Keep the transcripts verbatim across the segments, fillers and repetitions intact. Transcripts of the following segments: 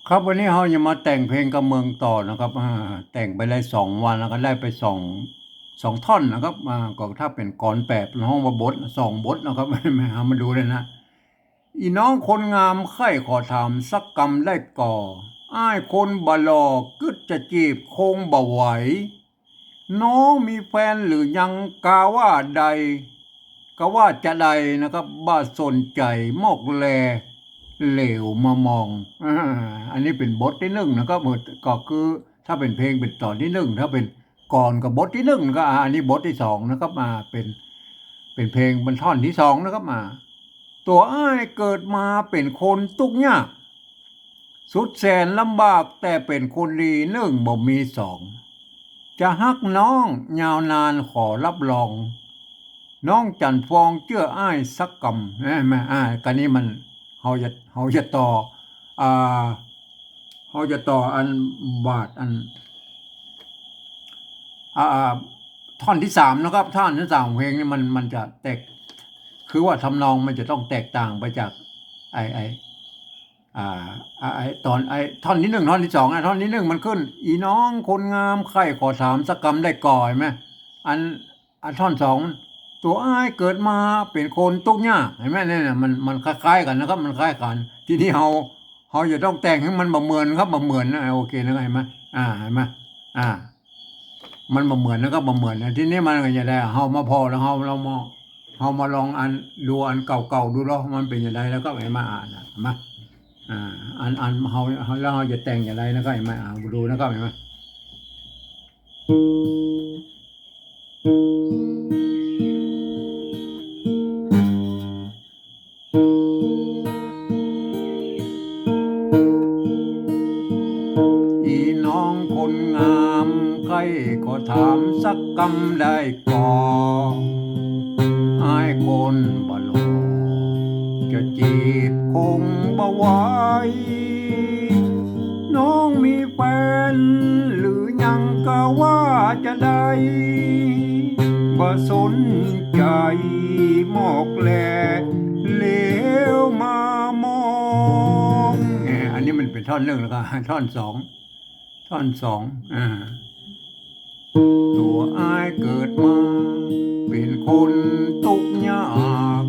ครับ วันนี้เฮาจะมาแต่งเพลงกำเมืองต่อนะครับ อ่า แต่งไปได้สองวันแล้วก็ได้ไปสอง สองท่อนนะครับ อ่า ก็ถ้าเป๋นกลอนแปดเปิ้นฮ้องว่าบท สองบทนะครับ เฮามาดูเลยนะ อีน้องคนงามใค่ขอถามสักกำได้ก่อ อ้ายคนบ่หล่อกึ๊ดจะจีบคงบ่ไหว น้องมีแฟนหรือยังกาว่าใด กาว่าจะใดนะครับ บ่สนใจ๋มอกแล เหลียวมามอง อ่า อันนี้เป๋นบทตี้นึ่งนะครับ ก็คือถ้าเป๋นเพลงเป๋นต๋อนตี้นึ่ง ถ้าเป๋นกลอนก็บทตี้นึ่ง ก็ อ่า อันนี้บทตี้สองนะครับ อ่า เป๋น เป๋นเพลงเป๋นท่อนตี้สองนะครับ อ่า ตั๋วอ้ายเกิดมาเป๋นคนตุ๊กยาก สุดแสนลำบากแต่เป๋นคนดีนึ่งบ่มีสอง จะฮักน้องยาวนานขอรับรอง น้องจั๋นฟองเจื้ออ้ายสักกำ เห็นไหม อ่า กะนี้มัน เฮาจะ เฮาจะต่อ อ่า เฮาจะต่ออันบาดอัน อ่า ท่อนตี้สามนะครับ ท่อนตี้สามของเพลงนี่มัน มันจะแตก คือว่าทำนองมันจะต้องแตกต่างไปจากไอ้ ไอ้ อ่า อ่า ไอ้ต๋อน ไอ้ท่อนตี้นึ่ง ท่อนตี้สอง อ่ะ ท่อนตี้นึ่งมันขึ้น อีน้องคนงามใค่ขอถามสักกำได้ก่อ เห็นไหม อัน อันท่อนสอง ตั๋วอ้ายเกิดมาเป๋นคนตุ๊กยาก เห็นไหม เนี่ย มัน มันคล้ายๆ กั๋นนะครับ มันคล้ายกั๋น ทีนี้เฮา เฮาจะต้องแต่งหื้อมันบ่เหมือนครับ บ่เหมือนนะ โอเคนะ เห็นไหม อ่า เห็นไหม อ่า มันบ่เหมือนนะครับ บ่เหมือนนะ ทีนี้มันก็จะได้ เฮามาผ่อแล้ว เฮา เฮามา เฮามาลองอัน ดูอันเก่าๆ ดูเนาะ มันเป๋นจะใดแล้วก็ เห็นไหม อ่า นะ เห็นไหม อ่า อัน อันเฮา เฮา แล้วเฮาจะแต่งจะใดนะครับ เห็นไหม อ่า ดูนะครับ เห็นไหม อีน้องคนงามใค่ขอถามสักกำได้ก่อ อ้ายคนบ่หล่อจะจีบคงบ่ไหว น้องมีแฟนหรือยังกาว่าจะใด บ่สนใจ๋มอกแล เหลียวมามอง เนี่ย อันนี้มันเป๋นท่อนนึ่งแล้วก็ท่อนสอง ท่อนสอง อ่า ตั๋วอ้ายเกิดมาเป๋นคนตุ๊กยาก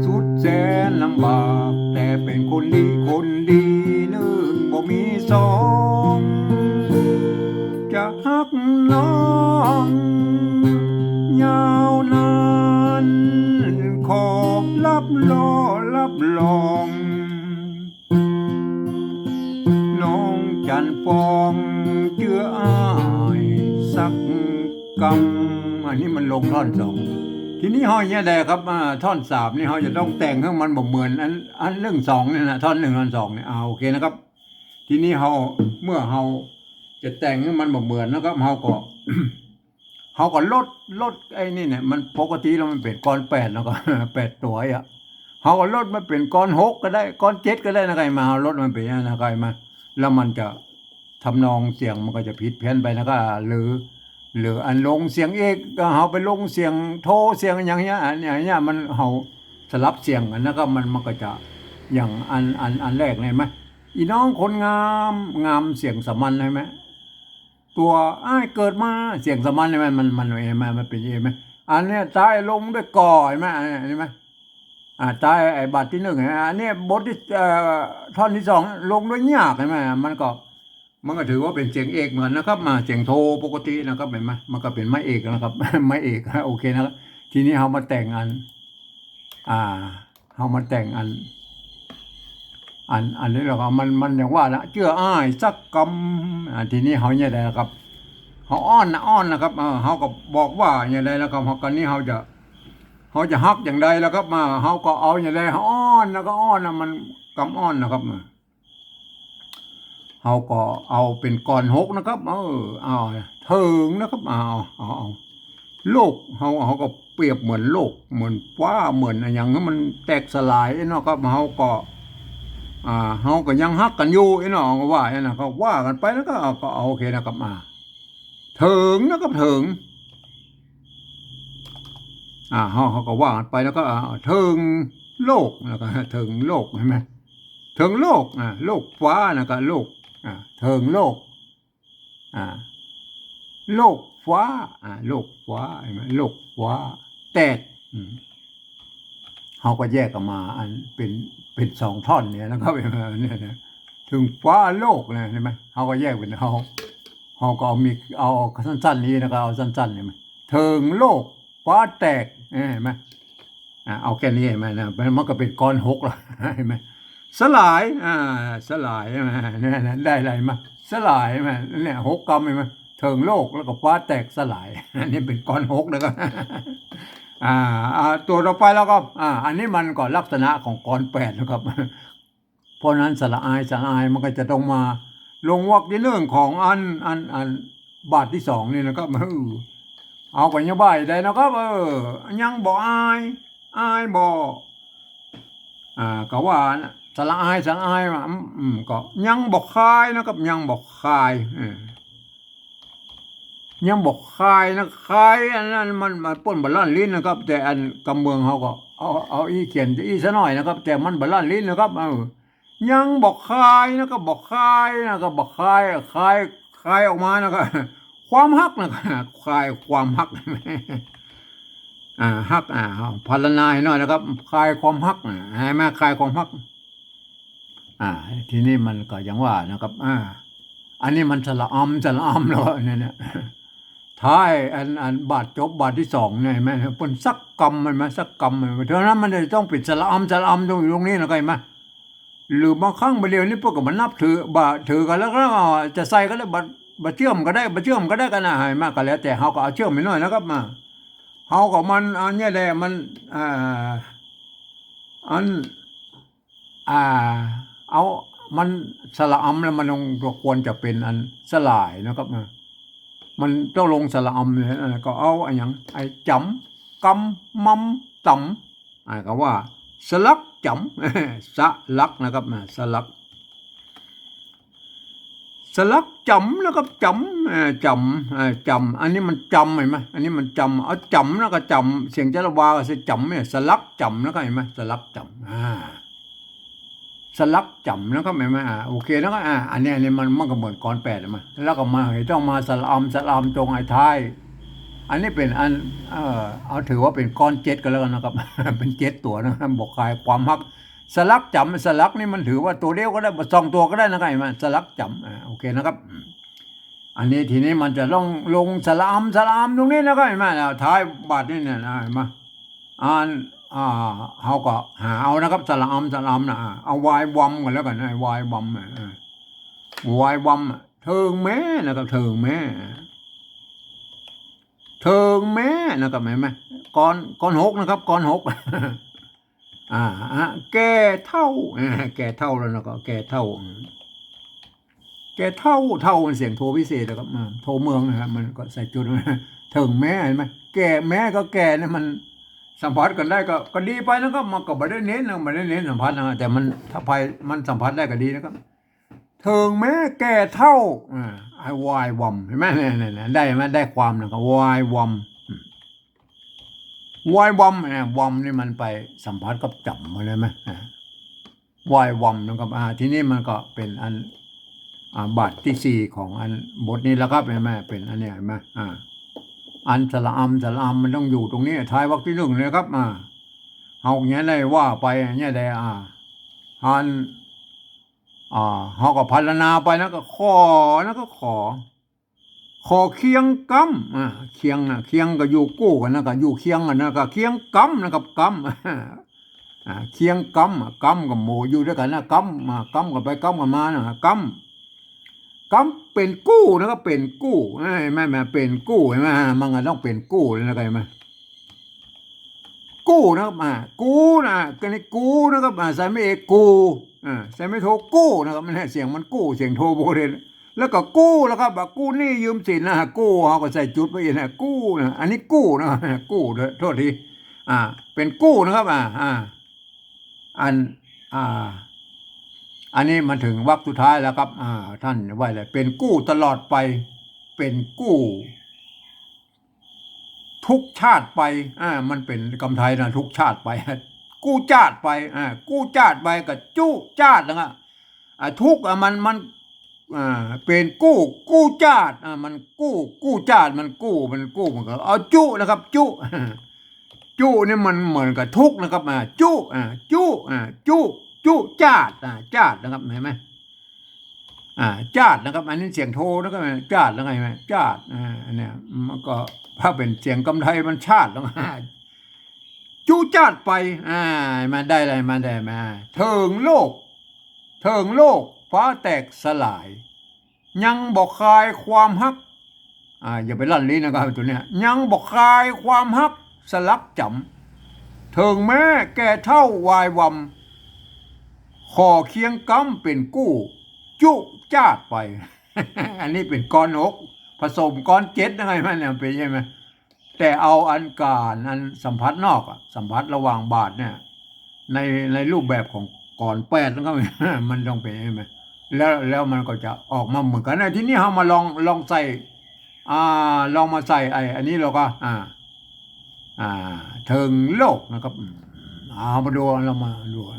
สุดแสนลำบาก แต่เป๋นคนดี คนดีนึ่งบ่มีสอง จะฮักน้องยาวนาน ขอรับรอ รับรอง น้องจั๋นฟองเจื้ออ้ายสักกำ อันนี้มันลงท่อนสอง ทีนี้เฮาจะใดครับ อ่า ท่อนสามนี่เฮาจะต้องแต่งหื้อมันบ่เหมือนอัน อันนึ่งสองนี่นะ ท่อนนึ่ง ท่อนสองนี่ อ่า โอเคนะครับ ทีนี้เฮา เมื่อเฮาจะแต่งหื้อมันบ่เหมือนนะครับ เฮาก็ เฮาก็ลด ลดไอ้นี่เนี่ย มันปกติแล้วมันเป๋นกลอนแปด แล้วก็ แปดตั๋วอ่ะ เฮาก็ลดมาเป๋นกลอนหกก็ได้ กลอนเจ็ดก็ได้นะครับ มา เฮาลดมาเป๋นอย่างนั้นนะครับ มา แล้วมันจะ ทำนองเสียงมันก็จะผิดเพี้ยนไปนะครับ หรือ หรืออันลงเสียงเอก ก็เฮาไปลงเสียงโท เสียงอย่างเงี้ย อันเนี้ย อันเนี้ยมันเฮาสลับเสียงกั๋นนะครับ มัน มันก็จะอย่างอัน อัน อันแรกเนี่ย เห็นไหม อีน้องคนงาม งามเสียงสามัญ เห็นไหม ตั๋วอ้ายเกิดมา เสียงสามัญเนี่ย มัน มัน มัน เห็นไหม มันเป๋น เห็นไหม อันเนี้ยต๊ายลงด้วยก่อ เห็นไหม อันเนี้ย เห็นไหม อ่า ต๊ายไอ้บาดตี้นึ่ง อ่ะ อันเนี้ยบทตี้ เอ่อ ท่อนตี้สองลงด้วยยาก เห็นไหม มันก็ มันก็ถือว่าเป๋นเสียงเอกเหมือนนะครับ มาเสียงโทปกตินะครับ เห็นไหม มันก็เป๋นไม้เอกนะครับ ไม้เอก โอเคนะครับ ทีนี้เฮามาแต่งอัน อ่า เฮามาแต่งอัน อัน อันนี้แล้วก็มัน มันอย่างว่าละ เจื้ออ้ายสักกำ อ่า ทีนี้เฮาจะใดนะครับ เฮาอ้อนนะ อ้อนนะครับ เออ เฮาก็บอกว่าจะใดนะครับ เฮา กะนี้เฮาจะ เฮาจะฮักอย่างใดแล้วครับ มา เฮาก็เอาอย่างใด เฮาอ้อนแล้วก็อ้อนนะ มันกำอ้อนนะครับ เฮาก็เอาเป๋นกลอนหกนะครับ เออ เอา เถิงนะครับ เอา เอา เอา โลก เฮา เฮาก็เปรียบเหมือนโลก เหมือนฟ้า เหมือนอะหยัง หื้อมันแตกสลายเนาะครับ เฮาก็ อ่า เฮาก็ยังฮักกั๋นอยู่เนาะ ก็ว่าอย่างนั้นนะ ก็ว่ากั๋นไปแล้วก็ ก็โอเคนะครับ อ่า เถิงนะครับ เถิง อ่า เฮา เฮาก็ว่ากั๋นไปแล้วก็ อ่า เถิงโลก แล้วก็เถิงโลก เห็นไหม เถิงโลก อ่า โลกฟ้านะก็โลก อ่า เถิงโลก อ่า โลกฟ้า อ่า โลกฟ้า หันก่อ โลกฟ้าแตก อืม เฮาก็แยกออกมาอันเป๋น เป๋นสองท่อนเนี่ยนะครับ เนี่ยนะ เถิงฟ้าโลกนะ หันก่อ เฮาก็แยกเป๋น เฮา เฮาก็เอามี เอาสั้นๆ นี้นะครับ เอาสั้นๆ เนี่ย เถิงโลกฟ้าแตก หันก่อ อ่า เอาแค่นี้หันก่อนะ มัน มันก็เป๋นกลอนหกแล้ว หันก่อ สลาย อ่า สลาย หันก่อ เนี่ยนะ ได้อะไรมา สลาย หันก่อ เนี่ย หกกำ หันก่อ เถิงโลกแล้วก็ฟ้าแตกสลาย อันนี้เป๋นกลอนหกแล้วก็ อ่า อ่า ตัวต่อไปแล้วก็ อ่า อันนี้มันก็ลักษณะของกลอนแปดนะครับ เพราะนั้นสระอาย สระอายมันก็จะต้องมาลงวรรคตี้นึ่งของอัน อัน อันบาทตี้สองนี่นะครับ เออ เอากั๋นยังบ่ได้นะครับ เออ ยังบ่อาย อายบ่ อ่า ก็ว่านะ สระอาย สระอาย อืม อืม ก็ยังบ่คายนะครับ ยังบ่คาย เออ ยังบ่คายนะ คายอันนั้นมัน มันป้นบ่ลั่นลิ้นนะครับ แต่อันกำเมืองเฮาก็เอา เอาอี้เขียนอี้ซะหน่อยนะครับ แต่มันบ่ลั่นลิ้นนะครับ เออ ยังบ่คายนะ ก็บ่คายนะ ก็บ่คาย คาย คายออกมานะก็ ความฮักนะ คายความฮัก อ่า ฮัก อ่า พรรณนาหน่อยนะครับ คายความฮัก อ่า หันก่อ คายความฮัก อ่า ทีนี้มันก็ยังว่านะครับ อ่า อันนี้มันสระอำ สระอำแล้วเนี่ย เนี่ย ท้ายอัน อันบาทจบ บาทตี้สองเนี่ย หันก่อ เปิ้นสักกำ หันก่อ สักกำ หันก่อ เท่านั้นมันจะต้องเป๋นสระอำ สระอำตรงอยู่ตรงนี้นะ หันก่อ หรือบางครั้งบ่าเดี่ยวนี้เปิ้นก็บ่นับถือ บ่ถือกั๋นแล้ว ก็จะใส่ก็ได้ บ่ บ่เจื้อมก็ได้ บ่เจื้อมก็ได้กั๋นนะ หันก่อ ก็แล้วแต่ เฮาก็เอาเจื้อมไปหน่อยนะครับ มา เฮาก็มัน อันเนี้ยแหละ มัน อ่า อัน อ่า เอา มันสระอำแล้วมันต้อง ควรจะเป๋นอันสลายนะครับ อ่า มันต้องลงสระอำเนี่ย อ่า ก็เอาอะหยัง ไอ้จ๋ำ กำ มำ จ๋ำ อ่า ก็ว่า สลักจ๋ำ สลักนะครับ อ่า สลัก สลักจ๋ำนะครับ จ๋ำ เอ่อ จ๋ำ เอ่อ จ๋ำ อันนี้มันจ๋ำ หันก่อ อันนี้มันจ๋ำ เอาจ๋ำนะก็จ๋ำ เสียงจะละวาก็ใส่จ๋ำเนี่ย สลักจ๋ำนะครับ หันก่อ สลักจ๋ำ อ่า สลักจ๋ำนะครับ หันก่อ อ่า โอเคนะครับ อ่า อันนี้ อันนี้มัน มันก็เหมือนกลอนแปดหันก่อ แล้วก็มา ต้องมาสระอำ สระอำตรงไอ้ท้าย อันนี้เป๋นอัน เอ่อ เอาถือว่าเป๋นกลอนเจ็ดก็แล้วกั๋นนะครับ เป๋นเจ็ดตั๋วนะครับ บ่คายความฮัก สลักจ๋ำ สลักนี่มันถือว่าตั๋วเดียวก็ได้ บ่สองตั๋วก็ได้นะครับ หันก่อ สลักจ๋ำ อ่า โอเคนะครับ อืม อันนี้ทีนี้มันจะต้องลงสระอำ สระอำตรงนี้นะครับ หันก่อ แล้วท้ายบาทนี่เนี่ยนะ หันก่อ อัน อ่า เฮาก็หาเอานะครับ สระอำ สระอำนะ อ่า เอาวายวำก่อนแล้วกั๋นนะ วายวำ อ่า วายวำ เถิงแม้นะครับ เถิงแม้ เถิงแม้นะครับ หันก่อ กลอน กลอนหกนะครับ กลอนหก อ่า อ่ะ แก่เฒ่า อ่า แก่เฒ่าแล้วนะ ก็แก่เฒ่า แก่เฒ่า เฒ่ามันเสียงโทพิเศษนะครับ อ่า โทเมืองนะครับ มันก็ใส่จุด เถิงแม้ หันก่อ แก่ แม้ก็แก่เนี่ย มันสัมผัสกั๋นได้ก็ ก็ดีไปนะครับ มันก็บ่ได้เน้นนะ บ่ได้เน้นสัมผัสนะ แต่มัน ถ้าไป มันสัมผัสได้ก็ดีนะครับ เถิงแม้แก่เฒ่า อ่า ไอ้วายวำ หันก่อ เนี่ย เนี่ย เนี่ย ได้ไหม ได้ความนะครับ วายวำ อืม วายวำ อ่า วำนี่มันไปสัมผัสกับจ๋ำมาเลยไหม อ่า วายวำนะครับ อ่า ทีนี้มันก็เป๋นอัน อ่า บาทตี้สี่ของอันบทนี้แล้วครับ หันก่อ เป๋นอันนี้ หันก่อ อ่า อันสระอำ สระอำมันต้องอยู่ตรงนี้ ท้ายวรรคตี้นึ่งนะครับ อ่า เฮาเนี่ยได้ว่าไปเนี่ยได้ อ่า อัน อ่า เฮาก็พรรณนาไปนะ ก็ขอนะ ก็ขอ ขอเคียงกำ อ่า เคียงนะ เคียงก็อยู่กู้กั๋นนะ ก็อยู่เคียงกั๋นนะ ก็เคียงกำนะครับ กำ อ่า เคียงกำ อ่ะ กำกับหมู่อยู่ตวยกั๋นนะ กำ อ่า กำกั๋นไปกำกั๋นมานะ กำ กำเป๋นกู้นะครับ เป๋นกู้ เอ้ย แม่น แม่น เป๋นกู้ หันก่อ มันก็ต้องเป๋นกู้เลยนะ หันก่อ กู้นะครับ อ่า กู้นะ ก็นี่กู้นะครับ อ่า ใส่ไม้เอก กู้ อ่า ใส่ไม้โท กู้นะครับ มันเสียงมันกู้ เสียงโทบ่ได้ แล้วก็กู้แล้วครับ อ่า กู้หนี้ยืมสินนะ กู้ เฮาก็ใส่จุดไปอีกนะ กู้นะ อันนี้กู้นะ กู้ โทษที อ่า เป๋นกู้นะครับ อ่า อ่า อัน อ่า อันนี้มาเถิงวรรคสุดท้ายแล้วครับ อ่า ท่านว่าอะไร เป๋นกู้ตลอดไป เป๋นกู้ ทุกชาติไป อ่า มันเป๋นกำไทยนะ ทุกชาติไป กู้จ๊าดไป อ่า กู้จ๊าดไปก็จุ๊จ๊าดนะครับ อ่า ทุกข์ อ่า มัน มัน อ่า เป๋นกู้ กู้จ๊าด อ่า มันกู้ กู้จ๊าด มันกู้ มันกู้ มันก็เอาจุ๊นะครับ จุ๊ จุ๊นี่มันเหมือนกับทุกข์นะครับ อ่า จุ๊ อ่า จุ๊ อ่า จุ๊ จุ๊จ๊าด อ่า จ๊าดนะครับ หันก่อ อ่า จ๊าดนะครับ อันนี้เสียงโทนะครับ จ๊าดแล้วไง จ๊าด อ่า อันเนี้ย มันก็ถ้าเป๋นเสียงกำไทยมันชาดแล้ว จุ๊จ๊าดไป อ่า มาได้เลย มาได้ มา เถิงโลก เถิงโลก ฟ้าแตกสลาย ยังบ่คายความฮัก อ่า อย่าไปลั่นลิ้นนะครับ ตั๋วเนี้ย ยังบ่คายความฮักสลักจ๋ำ เถิงแม้แก่เฒ่าวายวำ ขอเคียงกำเป๋นกู้ จุ๊จ๊าดไป อันนี้เป๋นกลอนหก ผสมกลอนเจ็ดนะไง มันเนี่ยเป๋นใช่ไหม แต่เอาอันก๋าน อันสัมผัสนอกอะ สัมผัสระหว่างบาทเนี่ย ใน ในรูปแบบของกลอนแปดนะครับ มันต้องเป๋นใช่ไหม แล้ว แล้วมันก็จะออกมาเหมือนกั๋นนะ ทีนี้เฮามาลอง ลองใส่ อ่า ลองมาใส่ไอ้ อันนี้เราก็ อ่า อ่า เถิงโลกนะครับ อืม เอามาดู เรามาดู อ่า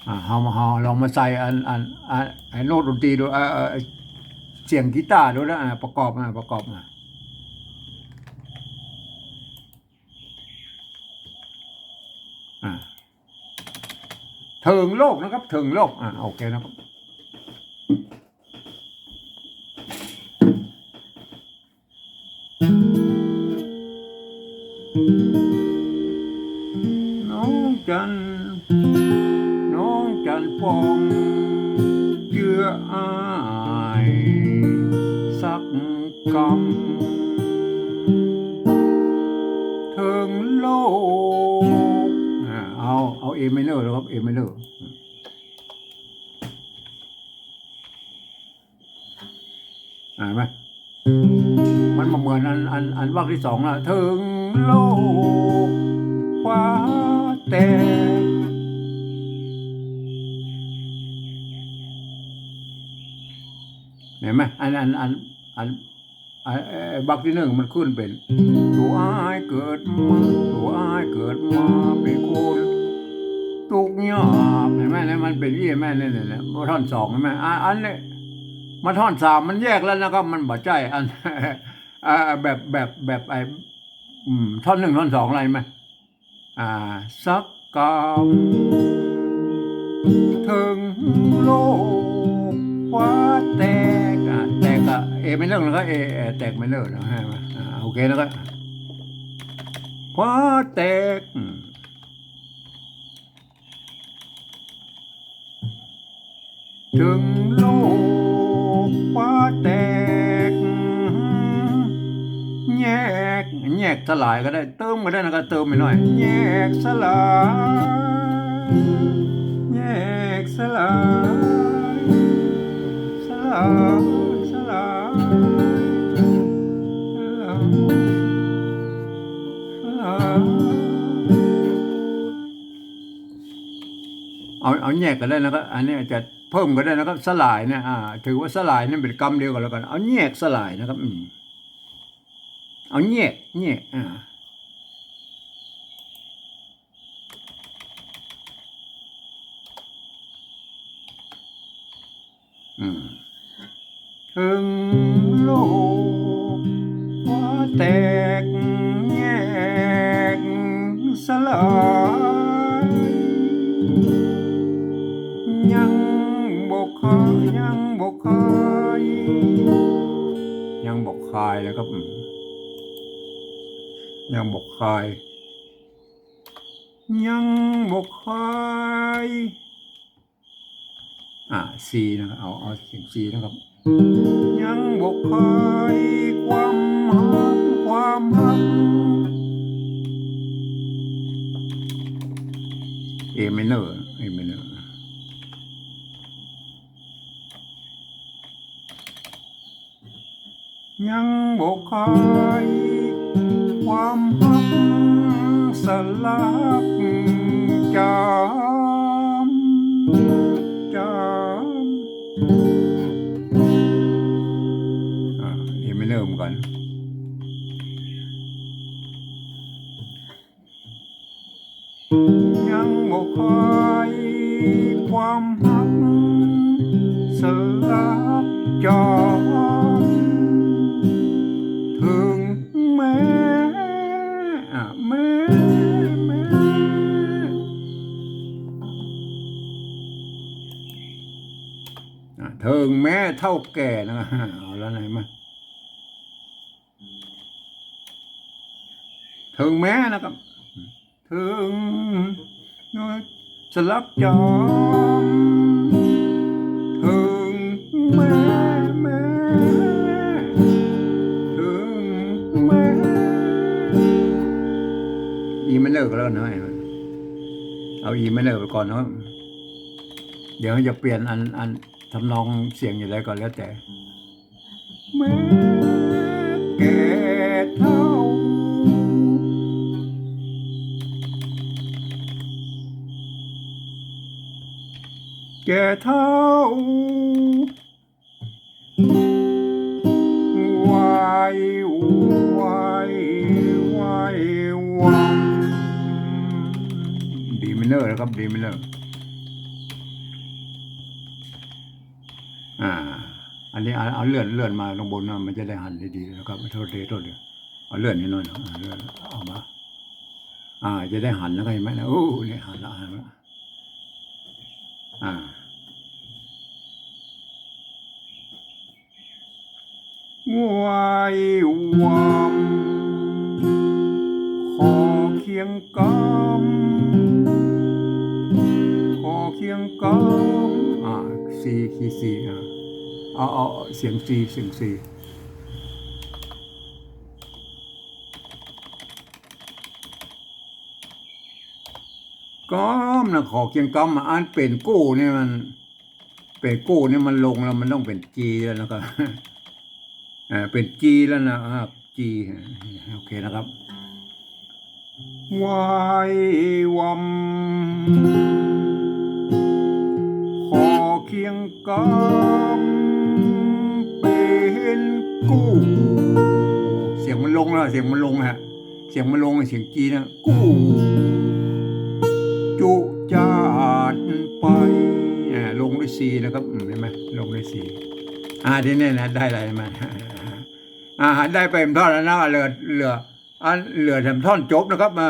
อ่า เฮามา เฮาลองมาใส่อัน อัน อัน ไอ้โน้ตดนตรีดู เอ่อ เอ่อ เสียงกีตาร์ดูนะ อ่า ประกอบมา ประกอบมา อ่า เถิงโลกนะครับ เถิงโลก อ่า โอเคนะครับ น้องจัน น้องจันฟอง เจื้ออ้ายสักกำ เถิงโลก อ่า เอา เอา A minor นะครับ A minor อ่า หันก่อ มันบ่เหมือนอัน อัน อันวรรคที่สองนะ เถิงโลกฟ้าแตก หันก่อ อัน อัน อัน อัน ไอ้ ไอ้ ไอ้วรรคที่นึ่งมันขึ้นเป๋น ตั๋วอ้ายเกิดมา ตั๋วอ้ายเกิดมาเป๋นคนตุ๊กข์ยาก หันก่อ เนี่ยมันเป๋นอี้ หันก่อ เนี่ย เนี่ย เนี่ย ท่อนสอง หันก่อ อ่า อันนี้มาท่อนสามมันแยกแล้วนะครับ มันบ่ใจ้อัน อ่า แบบ แบบ แบบไอ้ อืม ท่อนนึ่ง ท่อนสอง อะไรหันก่อ อ่า สักกำ เถิงโลกฟ้าแตก อ่า แตกอะ A minor แล้วก็ A เอ่อ แตก minor นะ หันก่อ อ่า โอเค แล้วก็ ฟ้าแตก อืม เถิงโลกฟ้าแตก แยก แยกสลายก็ได้ เติมก็ได้นะครับ เติมไปหน่อย แยกสลาย แยกสลาย สลาย สลาย สลาย สลาย เอา เอาแยกก็ได้นะครับ อันนี้อาจจะเพิ่มก็ได้นะครับ สลายเนี่ย อ่า ถือว่าสลายเนี่ยเป๋นกำเดียวกั๋นแล้วกั๋น เอาแยกสลายนะครับ อืม เอาแยก แยก อ่า อืม เถิงโลกฟ้าแตกแยกสลาย ยังบ่คาย ยังบ่คาย ยังบ่คายนะครับ อืม ยังบ่คาย ยังบ่คาย อ่า C นะครับ เอา เอาเสียง C นะครับ ยังบ่คายความฮัก ความฮัก A minor A minor ยังบ่คายความฮักสลักจ๋ำ จ๋ำ อ่า A minor เหมือนกั๋น ฮักสลักจ๋อม เถิงแม้ อ่ะ แม้ แม้ อ่ะ เถิงแม้เฒ่าแก่นะ เอาแล้วไหนมา เถิงแม้นะครับ เถิงสลักจ๋อม เถิงแม้ แม้ เถิงแม้ อีไมเนอร์ก็แล้วนะ เอาอีไมเนอร์ไปก่อนเนาะ เดี๋ยวจะเปลี่ยนอัน อันทำนองเสียงอย่างไรก็แล้วแต่ แม้แก่เฒ่า แก่เฒ่า ไหว้ ไหว้ ไหว้วัง ดีไมเนอร์นะครับ ดีไมเนอร์ อ่า อันนี้เอา เอาเลื่อน เลื่อนมาข้างบนนะ มันจะได้หันดีๆนะครับ โทษที โทษที เอาเลื่อนนิดหน่อยนะ อ่า เลื่อน เอามา อ่า จะได้หันแล้วก็เห็นไหมนะ โอ้ เนี่ยหันแล้ว หันแล้ว อ่า ไหว้วำ ขอเคียงกำ ขอเคียงกำ อ่า ซี คีย์ซี อ่า เอา เอา เสียงซี เสียงซี กำนะ ขอเคียงกำอ่ะ อันเป๋นกู้นี่มัน เป๋นกู้นี่มันลงแล้ว มันต้องเป๋นจีแล้วนะครับ อ่า เป๋นจีแล้วนะ อ่า จี โอเคนะครับ ไหว้วำ ขอเคียงกำ เป๋นกู้ เสียงมันลงแล้ว เสียงมันลงฮะ เสียงมันลง เสียงจีนะ กู้ จุจาดไป อ่า ลงด้วยซีนะครับ อืม เห็นไหม ลงด้วยซี อ่า ทีนี้นะ ได้อะไรมา อ่า ได้ไปท่อนแล้วนะ เหลือ เหลือ อัน เหลือแถมท่อนจบนะครับ อ่า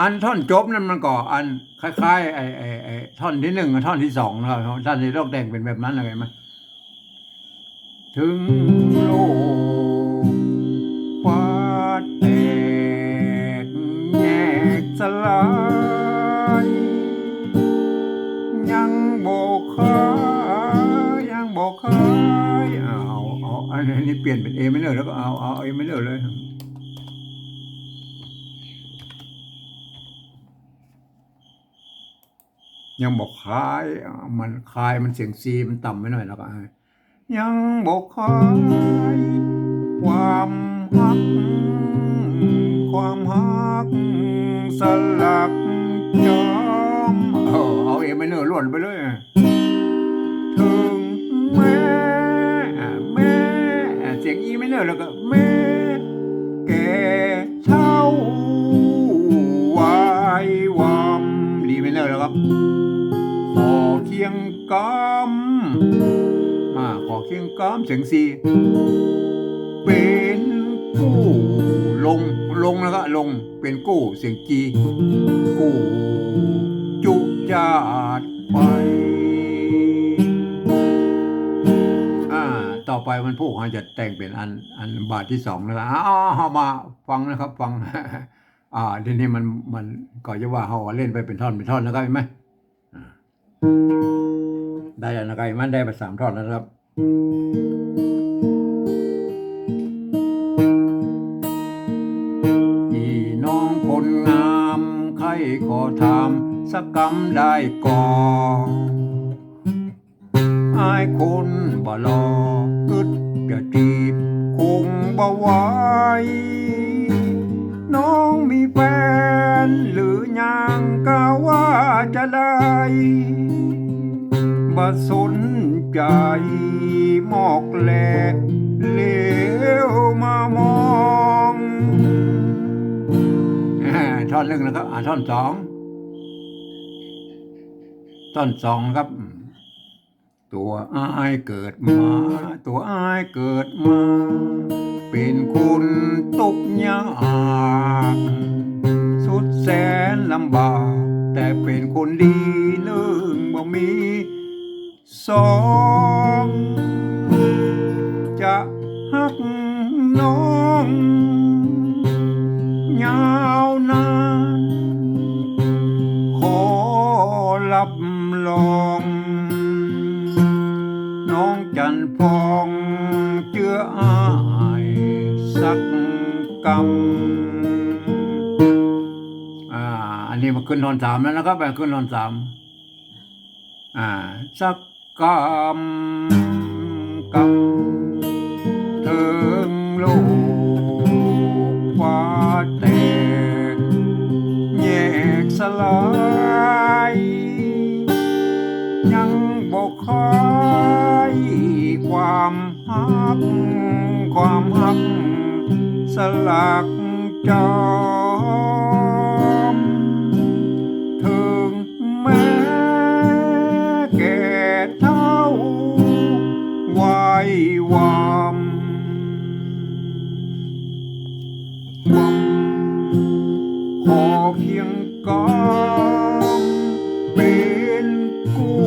อันท่อนจบนั่นมันก็อันคล้ายๆ ไอ้ ไอ้ ไอ้ท่อนที่หนึ่งกับท่อนที่สองนะครับ ท่านจะต้องแต่งเป๋นแบบนั้นเลย เห็นไหม เถิงโลกฟ้าแตกแยกสลาย ยังบ่ขาย ยังบ่ขาย เอา เอา อันนี้เปลี่ยนเป๋นเอไมเนอร์ แล้วก็เอา เอาเอไมเนอร์เลย ยังบ่ขาย อ่า มันขาย มันเสียงซีมันต่ำไปหน่อย แล้วก็ อ่า ยังบ่ขายความฮัก ความฮักสลักจ๋อม เออ เอาเอไมเนอร์ล้วนไปเลย เถิงแม้ อ่า แม้ อ่า เสียงอีไมเนอร์ แล้วก็แม้ แก่เฒ่า ไหว้วำ ดีไมเนอร์แล้วครับ ขอเคียงกำ อ่า ขอเคียงกำ เสียงซี เป๋นกู้ ลง ลงนะครับ ลง เป๋นกู้ เสียงจี กู้จุจาดไป อ่า ต่อไปมันพูด เราจะแต่งเป๋นอัน อันบาทที่สองนะครับ เอา เอามาฟังนะครับ ฟัง อ่า ทีนี้มัน มันก็จะว่าเราเล่นไปเป๋นท่อน เป๋นท่อนนะครับ เห็นไหม อ่า ได้แล้วนะครับ มันได้ไปสามท่อนแล้วนะครับ อี่น้องคนงาม ใค่ขอถามสักกำได้ก่อ อ้ายคนบ่หล่อ กึ๊ดจะจีบคงบ่ไหว น้องมีแฟนหรือยัง กาว่าจะได้ บ่สนใจ๋มอกแล เหลียวมามอง อ่า ท่อนหนึ่งนะครับ อ่า ท่อนสอง ต้อนสองครับ ตั๋วอ้ายเกิดมา ตั๋วอ้ายเกิดมา เป๋นคนตุ๊กข์ยาก สุดแสนลำบาก แต่เป๋นคนดี นึ่งบ่มี สอง จะฮักน้องยาวนาน ขอรับรอง น้องจันทร์พองเจื้ออ้ายสักกำ อ่า อันนี้มาขึ้นท่อนสามแล้วนะครับ มาขึ้นท่อนสาม อ่า สักกำ กำ เถิงโลกฟ้าแตก แยกสลาย ยังบ่คายความฮัก ความฮักสลักจอม เถิงแม้แก่เฒ่า ไหว้วาม ขอเคียงกำ เป๋นกู้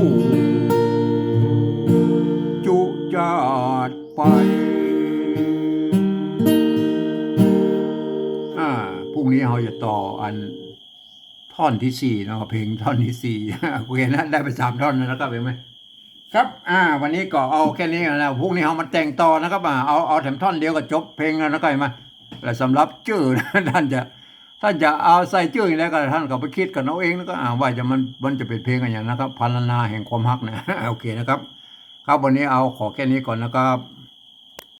จุจาติไป อ่า พรุ่งนี้เฮาจะต่ออันท่อนตี้สี่เนาะ เพลงท่อนตี้สี่ โอเคนะ ได้ไปสามท่อนแล้วนะครับ เห็นไหม ครับ อ่า วันนี้ก็เอาแค่นี้ก่อนนะ พรุ่งนี้เฮามาแต่งต่อนะครับ อ่า เอา เอาแถมท่อนเดียวก็จบเพลงแล้วนะครับ เห็นไหม และสำหรับจื้อนะ ท่านจะ ท่านจะเอาใส่จื้ออย่างใดก็ ท่านก็ไปกึ๊ดกั๋นเอาเอง แล้วก็ อ่า ว่าจะมัน มันจะเป๋นเพลงอะหยังนะครับ พรรณนาแห่งความฮักนะ โอเคนะครับ ครับ วันนี้เอาขอแค่นี้ก่อนนะครับ